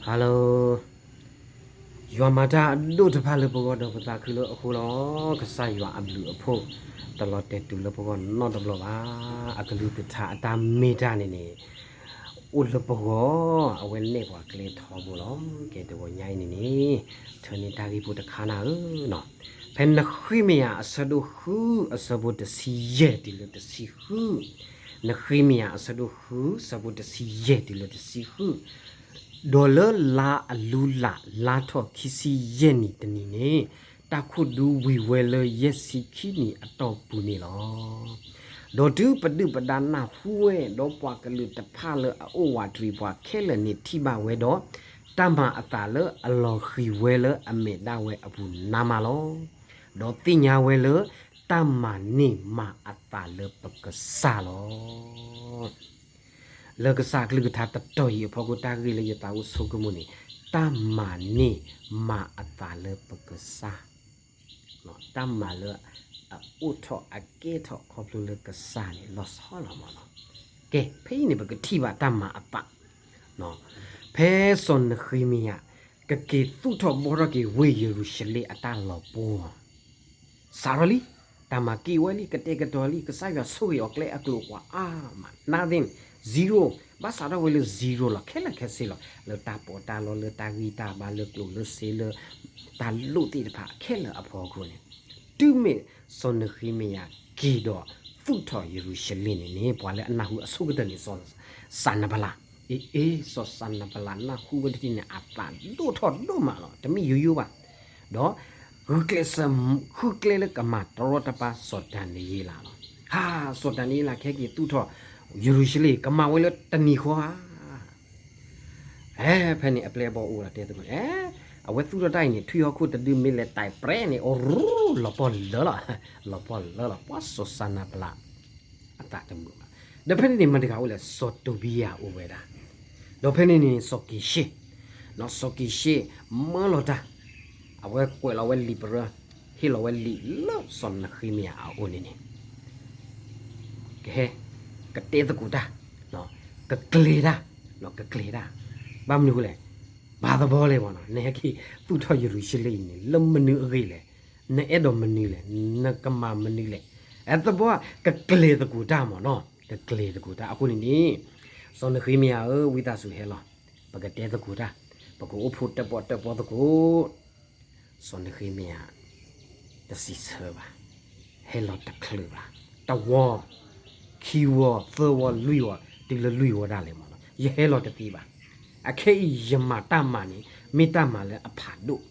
Hello, ယွၤမၤတၢ်အဒိၣ်တဖၣ်လၢပဂီၢ်ဒီးပသးခုလၢအဃိလီၤ. ကစၢ်ယွၤအဘျုးအဖှိၣ် တလီၤတဲာ်တုၤလၢပဂီၢ်နီတဘျီဘၣ်. အကလုၢ်ကထါအတၢ်မ့ၢ်တၢ်န့ၣ်န့ၣ် အိၣ်လၢပဂီၢ် အဝဲနဲၣ်ပှၤကျဲထီဘိလီၤ. ကဲတဂီၤညါအံၤန့ၣ်န့ၣ် ထၢန့ၢ်တၢ်ဂ့ၢ်ဖိတခါနၤဧၢ, ဖဲနဃ့မယၤအဆၢဒိၣ်ဃု အဆၢဖိတဆံယဲၢ်တုၤလၢတဆံဃု, နဃ့မယၤအဆၢဒိၣ်ဃု ဆၢဖိတဆံယဲၢ်တုၤလၢတဆံဃု, ဒီးလၢလါအလူလၢ် လါထီၣ်ခံဆံယဲၢ်နံၣ်တနံၣ်န့ၣ် တၢ်ခိၣ်ဒူဝံၤဝဲလၢယဲၢ်ဆံခံနံၣ်အတီၢ်ပူၤန့ၣ်လီၤ. ဒီးတုၤပဒုၣ်ပဒါနၢ်ဟူဝဲ, ဒီးပှၤကလုာ်တဖၣ်လၢအအိၣ်ဝးတရံးပှၤခဲလၢာ်န့ၣ်ထံၣ်ဘၣ်ဝဲဒီး, တၢ်မၤအသးလၢအလီၤဃံၤဝဲလၢအမဲာ်ဒၣ်ဝဲအပူၤနါမးလီၤ. ဒီးသ့ၣ်ညါဝဲလၢတၢ်မၤန့ၢ်မၤအသးလၢပကစၢ်လီၤ. လၢကစၢ်အကလုၢ်ကထါတတီၤအံၤအဖီခိၣ် တၢ်ဂ့ၢ်လၢယသးအိၣ်ဆိကမိၣ်န့ၣ် တၢ်မၤန့ၢ်မၤအသးလၢပကစၢ်, တၢ်မၤလၢအအိၣ်ထီၣ်အကဲထီၣ်ခီဖျိလၢကစၢ်န့ၣ် လီၤဆီလီၤမးလီၤ. ကဲ ဖဲအံၤန့ၣ် ပကထံၣ်ဘၣ်တၢ်မၤအသး, ဖဲစီၤနဃ့မယၤ ကက့ၤသူၣ်ထီၣ်ဘှီထီၣ်က့ၤဝ့ၢ်ယရူၤၡလ့ၣ်အတၢ်လီၤပှီၢ် စးထီၣ်လံ, တၢ်မၤက့ၤဝဲလံ, ကတဲာ်ကတီၤလံ, ကစၢ်ယွၤဆိၣ်ဂ့ၤအီၤကျဲအကျိၤအကွာ်အါမး, nothing, zero, ဘၣ်စးထီၣ်ဝဲလၢ zero လီၤ, ခဲလၢာ်ခဲဆ့လီၤ, လၢတၢ်ပီးတၢ်လီလၢတၢ်ဂံၢ်တၢ်ဘါလၢကျိၣ်လၢစ့လၢ တၢ်လိၣ်သ့ၣ်တဖၣ်ခဲလၢာ်အဖီခိၣ်န့ၣ်, တုၤမ့ၢ်စီၤနဃ့မယၤက့ၤဒီးသူၣ်ထီၣ်ယရူၤၡလ့ၣ်န့ၣ်န့ၣ် ပှၤလၢအနၢ်ဟူအဆိကတၢၢ်န့ၣ် စီၤစၤနဘလး, အ့ အ့ စီၤစၤနဘလးနၢ်ဟူဝဲတထံၣ်န့ၣ် အသးဒိၣ်ထီၣ်ဒိၣ်မးလီၤ, တမ့ၢ်ယိယိဘၣ် ဒီး ဂုာ်ကျဲးစၢးဃုကျဲလၢကမၤတရီတပါစီၤဒၤနံးယ့လးလီၤ. ဟါ, စီၤဒၤနံးယ့လးခဲက့ၤသူၣ်ထီၣ်ယရူၤၡလ့ၣ် ကမၤဝဲလၢတနံၤဃီဧါ. အဲ ဖဲန့ၣ်အပျဲၢ်အဘီၣ်အိၣ်လီၤတဲသကိး, အဲ အဝဲသူၣ်ထီၣ်တၢ်အံၤန့ၣ် ထွံၣ်ဟီၣ်ခိၣ်တဒုမ့ၢ်လဲၤတၢ်ပြဲန့ၣ် အိၣ်ရူ လီၤပီၢ်လၢလီၤ, လီၤပီၢ်လၢလီၤ, ပှၤစီၤစၤနဘလး အသးတမုာ်ဘၣ်. ဒီးဖဲန့ၣ်န့ၣ် မတၤတဂၤအိၣ်လဲၣ်, စီၤတိဘံယၤအိၣ်ဝဲဒၣ်, ဒီးဖဲန့ၣ်န့ၣ် စီၤကံၤၡ့ၣ်, စီၤကံၤၡ့ၣ် မၢလီၤတၢ်, အဝဲကွဲးလီၤဝဲလံာ်ပရၢ, ဟ့ၣ်လီၤဝဲလံာ်လၢစီၤနဃ့မယၤအအိၣ်န့ၣ်န့ၣ် ကဟဲ ကတဲသကိးတၢ်, ကကျဲၤတၢ်, ကကျဲၤတၢ်, ဘၣ်မနုၤအဃိလဲၣ်, ဘၣ်သဘီလဲၣ်မးနီၤ, နဟဲက့ၤသူၣ်ထီၣ်ယရူၤၡလ့ၣ်အံၤန့ၣ် လၢမနုၤအဂ့ၢ်လဲၣ်, နအဲၣ်ဒိးမနုၤလဲၣ်, နကမၤမနုၤလဲၣ်, အဲသဘီ ကကျဲၤသကိးတၢ်မးနီၤ, ကကျဲၤသကိးတၢ်အဃိန့ၣ်န့ၣ်, စီၤနဃ့မယၤဧၢ, ဝံသးစူၤဟဲလီၤ, ပကတဲသကိးတၢ်, ပကအိၣ်ဖှိၣ်တၢၣ်ပီၣ်တၢၣ်ပီသကိး စီၤနဃ့မယၤ တစံးဆၢဘၣ်, ဟဲလီၤတချုးဘၣ်, တဝီ, ခံဝီ, သၢဝီ, လွံၢ်ဝီ, တုၤလၢလွံၢ်ဝီဒၣ်လဲာ်မးနီၤ, ယဟဲလီၤတသ့ဘၣ်. အခဲအံၤယမၤတၢ်မၤန့ၣ် မ့ၢ်တၢ်မၤလၢအဖးဒိၣ်,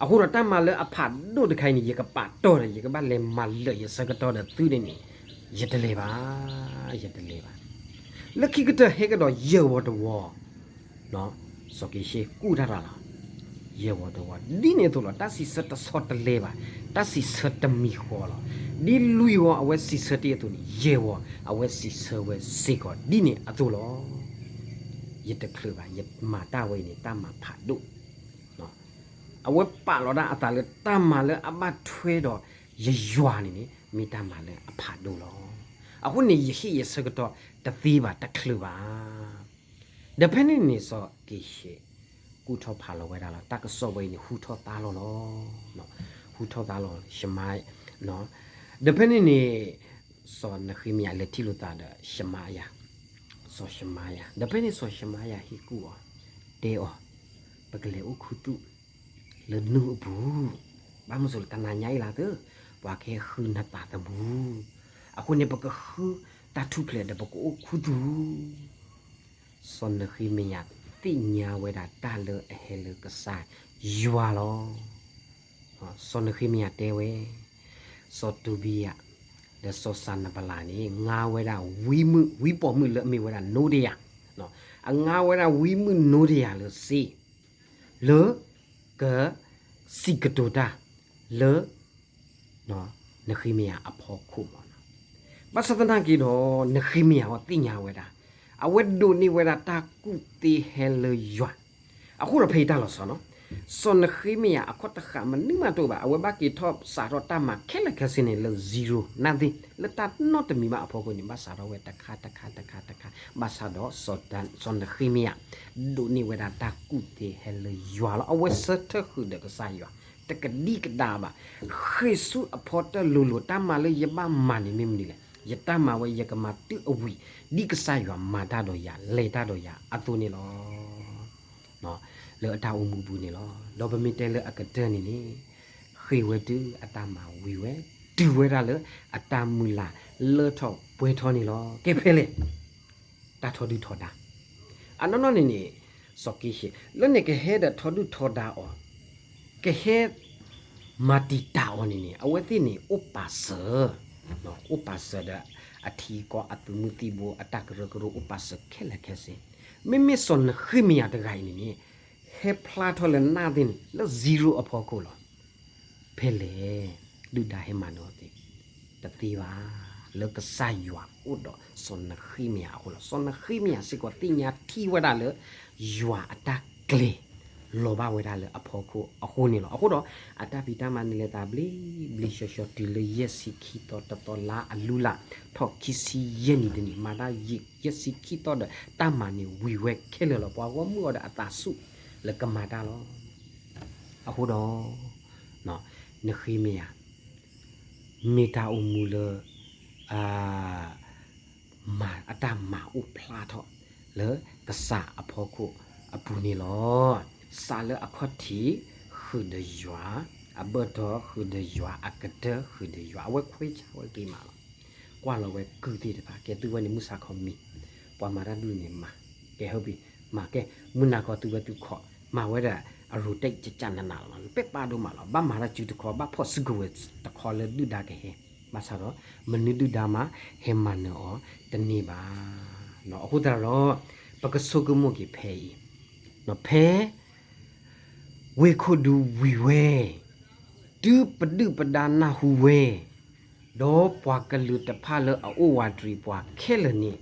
အဃိဒီးတၢ်မၤလၢအဖးဒိၣ်တခါအံၤန့ၣ် ယကပာ်တီၢ်ဒီး ယကဘၣ်လဲၤမၤလၢာ်ယဆၢကတီၢ်ဒီးသုန့ၣ်န့ၣ်, ယတလဲၤဘၣ်, ယတလဲၤဘၣ်. လၢခံကတၢၢ်ဟဲကဒီးယဲၢ်ဝီတဝီ စီၤကံၤၡ့ၣ်ကူၣ်တၢ်တၢ်လီၤ, ယဲၢ်ဝီတဝီ, ဒ်န့ၣ်အသိးလီၤ, တၢ်စံးဆၢတဆီတလဲဘၣ်, တၢ်စံးဆၢတမံၤဃီလီၤ. ဒ်လွံၢ်ဝီအဝဲစံးဆၢတ့ၢ်အသိးန့ၣ် ယဲၢ်ဝီ အဝဲစံးဆၢဝဲစ့ၢ်ကီးဒ်န့ၣ်အသိးလီၤ. ယတချုးဘၣ်, ယမၤတၢ်ဝဲအံၤန့ၣ် တၢ်မၤဖးဒိၣ် အဝဲပာ်လီၤဒၣ်အသးလၢတၢ်မၤလၢအဘၣ်ထွဲဒီးယယွၤန့ၣ်န့ၣ် မ့ၢ်တၢ်မၤလၢအဖးဒိၣ်လီၤ. အဃိန့ၣ် ယဟ့ၣ်ယဆၢကတီၢ်တသ့ဘၣ် တချုးဘၣ်. ဒီးဖဲန့ၣ်န့ၣ် စီၤကံၤၡ့ၣ် ကူၣ်ထီၣ်ဖးလီၤဝဲဒၣ်လီၤ. တၢ်ကစီၣ်ဝဲအံၤန့ၣ် ဟူထီၣ်သါလီၤလီၤ. ဟူထီၣ်သါလီၤ ရှမါ, ဒီးဖဲန့ၣ်န့ၣ် စီၤနဃ့မယၤလဲၤထံၣ်လိာ်သးဒီးရှမါယၤ, စီၤရှမါယၤ, ဒီးဖဲန့ၣ်စီၤရှမါယၤဟ့ၣ်ကူၣ်အီၤ, တဲအီၤ, ပကလဲၤအိၣ်ခူသူၣ်လၢနူၢ်အပူၤ, ဘၣ်မနုၤအဃိလဲၣ် တနၤညါအံၤလၢသု ပှၤကဟဲဃုနသးသမူ, အဃိန့ၣ် ပကဃုတၢ်ထူၣ်ဖျဲးဒီးပကအိၣ်ခူသူၣ် စီၤနဃ့မယၤသ့ၣ်ညါဝဲဒၣ်တၢ်လၢအဟဲလၢကစၢ်ယွၤလီၤ. စီၤနဃ့မယၤတဲဝဲ, စီၤတူဘံယၤ ဒီးစီၤစၤနဘလးန့ၣ် ငါဝဲဒၣ်ဝံမုၣ် ဝံပိာ်မုၣ်လၢအမ့ၢ်ဝဲဒၣ်နိဒယၤ, အငါဝဲဒၣ်ဝံမုၣ်နိဒယၤလၢစ့ လၢ က စံးကတိၤတၢ် လၢ နဃ့မယၤအဖီခိၣ်မးနီၤ. ဘၣ်ဆၣ်သနာ်က့ဒီး နဃ့မယၤအီၤသ့ၣ်ညါဝဲဒၣ် အဝဲဒိးန့ၢ်ဝဲဒၣ်တၢ်ကူၣ်သ့ဟဲလၢယွၤ, အဃိဒီးဖဲအံၤတၢ်လီၤဆီနီၤ စီၤနဃ့မယၤအခီၣ်တဃာ်မနုၤမးတအိၣ်ဘၣ်, အဝဲဘၣ်က့ၤထီၣ်စးထီၣ်တၢ်မၤခဲလၢာ်ခဲဆ့န့ၣ်လၢ zero နာ်သ့ၣ် လၢတၢ်နီတမံၤဘၣ်အဖီခိၣ်န့ၣ် ဘၣ်စးထီၣ်ဝဲတခါတခါတခါတခါ, ဘၣ်ဆၣ်ဒီးစီၤနဃ့မယၤ ဒိးန့ၢ်ဝဲဒၣ်တၢ်ကူၣ်သ့ဟဲလၢယွၤလီၤ. အဝဲဆၢထၢၣ်ဃုာ်ဒီးကစၢ်ယွၤ တကဒံကဒါဘၣ်, ဃ့ၢ်ဆူအဖီတၢ်လိၤလိၤ တၢ်မၤလၢယဘၣ်မၤန့ၣ်မ့ၢ်မနုၤလဲၣ်, ယတၢ်မၤဝဲယကမၤတုၤအဝံၤ ဒ်ကစၢ်ယွၤမၤတၢ်ဒီးယၤ လဲၤတၢ်ဒီးယၤအသိးန့ၣ်လီၤ. လၢအတၢ်အိၣ်မူပူၤန့ၣ်လီၤ. ဒီးပမ့ၢ်တဲလၢအကတၢၢ်န့ၣ်န့ၣ် ဃ့ၢ်ဝဲတုၤအတၢ်မၤဝံၤဝဲ, တုၤဝဲဒၣ်လၢအတၢ်မုၢ်လၢ်လၢထီၣ်ပှဲၤထီၣ်န့ၣ်လီၤ. ကဲဖဲလဲၣ် တၢ်ထီဒုၣ်ထီဒါ, အနီၢ်နီၢ်န့ၣ်န့ၣ် စီၤက့ဟ့ၣ် လၢန့ၣ်ကဟဲဒီးထီဒုၣ်ထီဒါအီၤ, ကဟဲ မၤတံာ်တာ်အီၤန့ၣ်န့ၣ် အဝဲသ့ၣ်န့ၣ်အိၣ်ပာ်စၢၤ, အိၣ်ပာ်စၢၤဒီး အထံအကီၢ်အသုးမုၢ်သံၣ်ဘိအတၢ်ကရၢကရိအိၣ်ပာ်စၢၤခဲလၢာ်ခဲဆ့, မ့မ့ၢ်စီၤနဃ့မယၤတဂၤအံၤန့ၣ်န့ၣ် ဟဲဖျါထီၣ်လၢနာ်သ့ၣ်န့ၣ် လၢ zero အဖီခိၣ်လီၤ. ဖဲလဲၣ် ဒုၣ်ဒါဟဲမၤနၢၤအီၤသ့, တသ့ဘၣ်, လၢကစၢ်ယွၤအိၣ်ဒီးစီၤနဃ့မယၤအဃိလီၤ. စီၤနဃ့မယၤစ့ၢ်ကီးသ့ၣ်ညါထံၣ်ဝဲဒၣ်လၢ ယွၤအတၢ်ကျဲၤ လီၤဘၣ်ဝဲဒၣ်လၢအဖီခိၣ်အဃိန့ၣ်လီၤ. အဃိဒီး အတၢ်ဖံးတၢ်မၤန့ၣ်လဲၤသးဘျ့ဘျ့ဆှီဆှီ တုၤလၢယဲၢ်ဆံခံသီတသီလါအလူလၢ် ထီၣ်ခံဆံယဲၢ်နံၤတနံၤ မၤတၢ်ယဲၢ်ဆံခံသီဒီး တၢ်မၤန့ၣ်ဝံၤဝဲခဲလၢာ်လီၤ. ပှၤဂီၢ်မုၢ်အီၤဒီးအသးဆူၣ်လၢကမၤတၢ်လီၤ. အဃိဒီး နဃ့မယၤ မ့ၢ်တၢ်အိၣ်မူလၢ အတၢ်မၤအိၣ်ဖျါထီၣ်လၢကစၢ်အဖီခိၣ်အပူၤန့ၣ်လီၤ. စးလၢအခီၣ်ထံးဃုာ်ဒီးယွၤ, အဘၢၣ်တီၢ်ဃုာ်ဒီးယွၤ, အကတၢၢ်ဃုာ်ဒီးယွၤ, အဝဲခွဲးဆါဝဲက့ၤမးလီၤ. ကွၢ်လီၤဝဲကုၢ်သ့ၣ်တဖၣ် ကဲသုဝဲန့ၣ်မုၢ်ဆါခီမံၤ, ပှၤမၤတၢ်ဒ်န့ၣ်မၤ, ကဲဟၢဖံ, မၤကဲ, မုၢ်နၤခီသုဝဲသုခီ, မၤဝဲဒၣ်အရူးတဲာ်ကကနးနးလီၤ. ပှၤပာ်ဒိၣ်မးလီၤ. ဘၣ်မၤတၢ်စုတခီ, ဘၣ်ဖီၣ်စုကဝဲၤတခီလၢဒုၣ်ဒါကဟဲ, ဘၣ်ဆၣ်ဒီး မနုၤဒုၣ်ဒါမး ဟဲမၤနၢၤအီၤတန့ၢ်ဘၣ်. အဃိသတးဒီး ပကဆိကမိၣ်က့ၤဖဲအံၤ, ဖဲ ဝ့ၢ်ခိၣ်ဒူဝံၤဝဲ, တုၤပဒုၣ်ပဒါနၢ်ဟူဝဲ, ဒီးပှၤကလုာ်တဖၣ်လၢအအိၣ်ဝးတရံးပှၤခဲလၢာ်န့ၣ်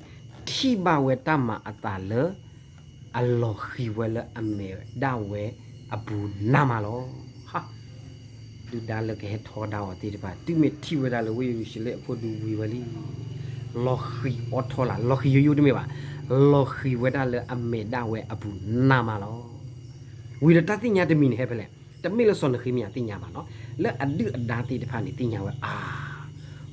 ထံၣ်ဘၣ်ဝဲတၢ်မၤအသးလၢ အလီၤဃံၤဝဲလၢအမဲာ်ဒၣ်ဝဲအပူၤနးမးလီၤ. ဒုၣ်ဒါလၢကဟဲထီဒါအီၤသ့ၣ်တဖၣ် တုၤမ့ၢ်ထံၣ်ဝဲဒၣ်လၢဝ့ၢ်ယရူၤၡလ့ၣ်အခိၣ်ဒူဝံၤဝဲလံ, လီၤဃံၤအီထီလၢ လီၤဃံၤယိယိတမ့ၢ်ဘၣ်, လီၤဃံၤဝဲဒၣ်လၢအမဲာ်ဒၣ်ဝဲအပူၤနးမးလီၤ. ဝံၤဒီးတၢ်သ့ၣ်ညါတမံၤန့ၣ် ဟဲဖဲလဲၣ်, တမ့ၢ်လၢစီၤနဃ့မယၤသ့ၣ်ညါဘၣ်နီၤ, လၢအဒုၣ်အဒါသ့ၣ်တဖၣ်န့ၣ် သ့ၣ်ညါဝဲ အါ,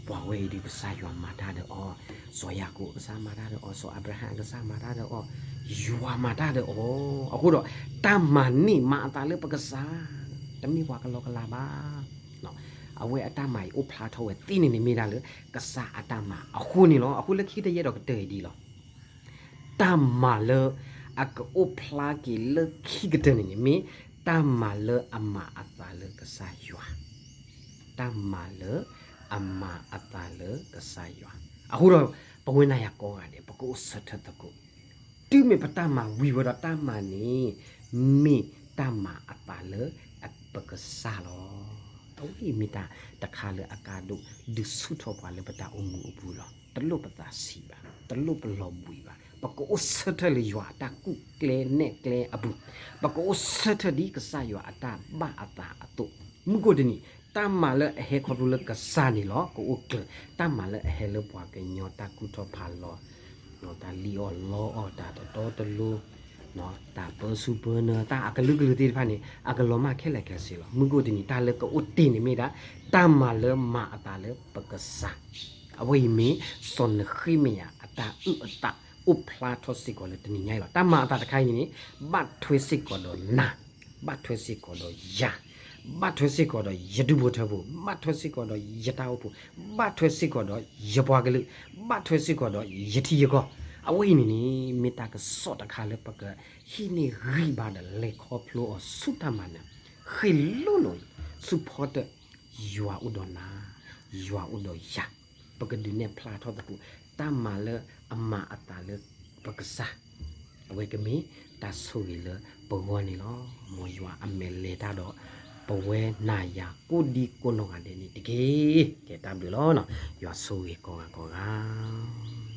ပှၤဝဲအံၤဒုးကစၢ်ယွၤမၤတၢ်ဒီးအီၤ, စီၤယၤကိာ်ကစၢ်မၤတၢ်ဒီးအီၤ, စီၤအၤဘြၤဟၣ်ကစၢ်မၤတၢ်ဒီးအီၤ, ယွၤမၤတၢ်ဒီးအီၤ, အဃိဒီး တၢ်မၤန့ၢ်မၤအသးလၢပကစၢ်, တမ့ၢ်ပှၤကလီကလီဘၣ်. အဝဲအတၢ်မၤအံၤအိၣ်ဖျါထီၣ်ဝဲသ့န့ၣ်န့ၣ် မ့ၢ်ဒၣ်လၢကစၢ်အတၢ်မၤအဃိန့ၣ်လီၤ. အဃိလၢခံကတၢၢ်ယအဲၣ်ဒိးကတၢၢ်အံၤဒ်အံၤလီၤ. တၢ်မၤလၢအကအိၣ်ဖျါက့ၤလၢခံကတၢၢ်န့ၣ်န့ၣ် မ့ၢ်တၢ်မၤလၢအမၤအသးလၢကစၢ်ယွၤ, တၢ်မၤလၢအမၤအသးလၢကစၢ်ယွၤ. အဃိဒီး ပဝဲနၤယၤကိးဂၤဒဲး ပကအိၣ်ဆၢထၢၣ်သကိး, တုၤမ့ၢ်ပတၢ်မၤဝံၤဝဲဒီးတၢ်မၤန့ၣ် မ့ၢ်တၢ်မၤအသးလၢပကစၢ်လီၤ. အဝဲအံၤမ့ၢ်တၢ်တခါလၢအကါဒိၣ် ဒုးဆူၣ်ထီၣ်ပှၤလၢပတၢ်အိၣ်မူအပူၤလီၤ. တလိၣ်ပသးဆံးဘၣ်, တလိၣ်ပလီၤဘှံးဘၣ်, ပကအိၣ်ဆၢထၢၣ်လၢယွၤအတၢ်ကူၣ်ကျဲနဲၣ်ကျဲအပူၤ, ပကအိၣ်ဆၢထၢၣ်ဒ်ကစၢ်ယွၤအတၢ်ဘၣ်အသးအသိး, မုၢ်ကိၣ်တနံၤ တၢ်မၤလၢအဟဲခီဖျိလၢကစၢ်န့ၣ်လီၤ ကအိၣ်ကျၢၤ, တၢ်မၤလၢအဟဲလၢပှၤကညီတၢ်ကူၣ်ထီၣ်ဖးလီၤ, တၢ်လံၣ်အီၣ်လီအီၣ် တၢ်တတီတလိၤ, တၢ်အကလုာ်ကလုာ်သ့ၣ်တဖၣ်န့ၣ် အကလီၤမၢ်ခဲလၢာ်ခဲဆ့လီၤ. မုၢ်ကိၣ်တနံၤ တၢ်လၢကအိၣ်တ့ၢ်န့ၣ်မ့ၢ်ဒၣ် တၢ်မၤလၢမၤအသးလၢပကစၢ်, အဝဲအံၤမ့ၢ်စီၤနဃ့မယၤအတၢ်အုၣ်အသး အိၣ်ဖျါထီၣ်စ့ၢ်ကီးလၢတနံၤညါအံၤလီၤ. တၢ်မၤအသးတခါအံၤန့ၣ် ဘၣ်ထွဲစ့ၢ်ကီးဒီးနၤ, ဘၣ်ထွဲစ့ၢ်ကီးဒီးယၤ, ဘၣ်ထွဲစ့ၢ်ကီးဒီးယဒူၣ်ဖိထၢဖိ, ဘၣ်ထွဲစ့ၢ်ကီးဒီးယတၢ်အိၣ်ဖှိၣ်, ဘၣ်ထွဲစ့ၢ်ကီးဒီးယပှၤကလုာ်, ဘၣ်ထွဲစ့ၢ်ကီးဒီးယထံယကီၢ်, အဝဲအံၤန့ၣ်န့ၣ် မ့ၢ်တၢ်ကစီၣ်တခါလၢပကဟံးန့ၢ်ဂံၢ်ဘါဒီး လဲၤခီဖျိအီၤဆူတၢ်မၤနၢၤ, ဃ့ၢ်လိၣ်လိၣ်အံၤ ဆူဖီတၢၣ်, ယွၤအိၣ်ဒီးနၤ, ယွၤအိၣ်ဒီးယၤ, ပကဒုးနဲၣ်ဖျါထီၣ်သကိး တၢ်မၤလၢအမၤအသးလၢပကစၢ်, အဝဲကမ့ၢ်တၢ်ဆိၣ်ဂ့ၤလၢပဂီၢ်န့ၣ်လီၤ. မ်ယွၤအမဲာ်လဲၤတၢ်ဒီး ပဝဲနၤယၤကိးဒံကိးနီၢ်ဂၤဒဲးန့ၣ်တက့ၢ်. ကဲတၢ်ဘျုးလီၤ. ယွၤဆိၣ်ဂ့ၤကိးဂၤကိးဂၤ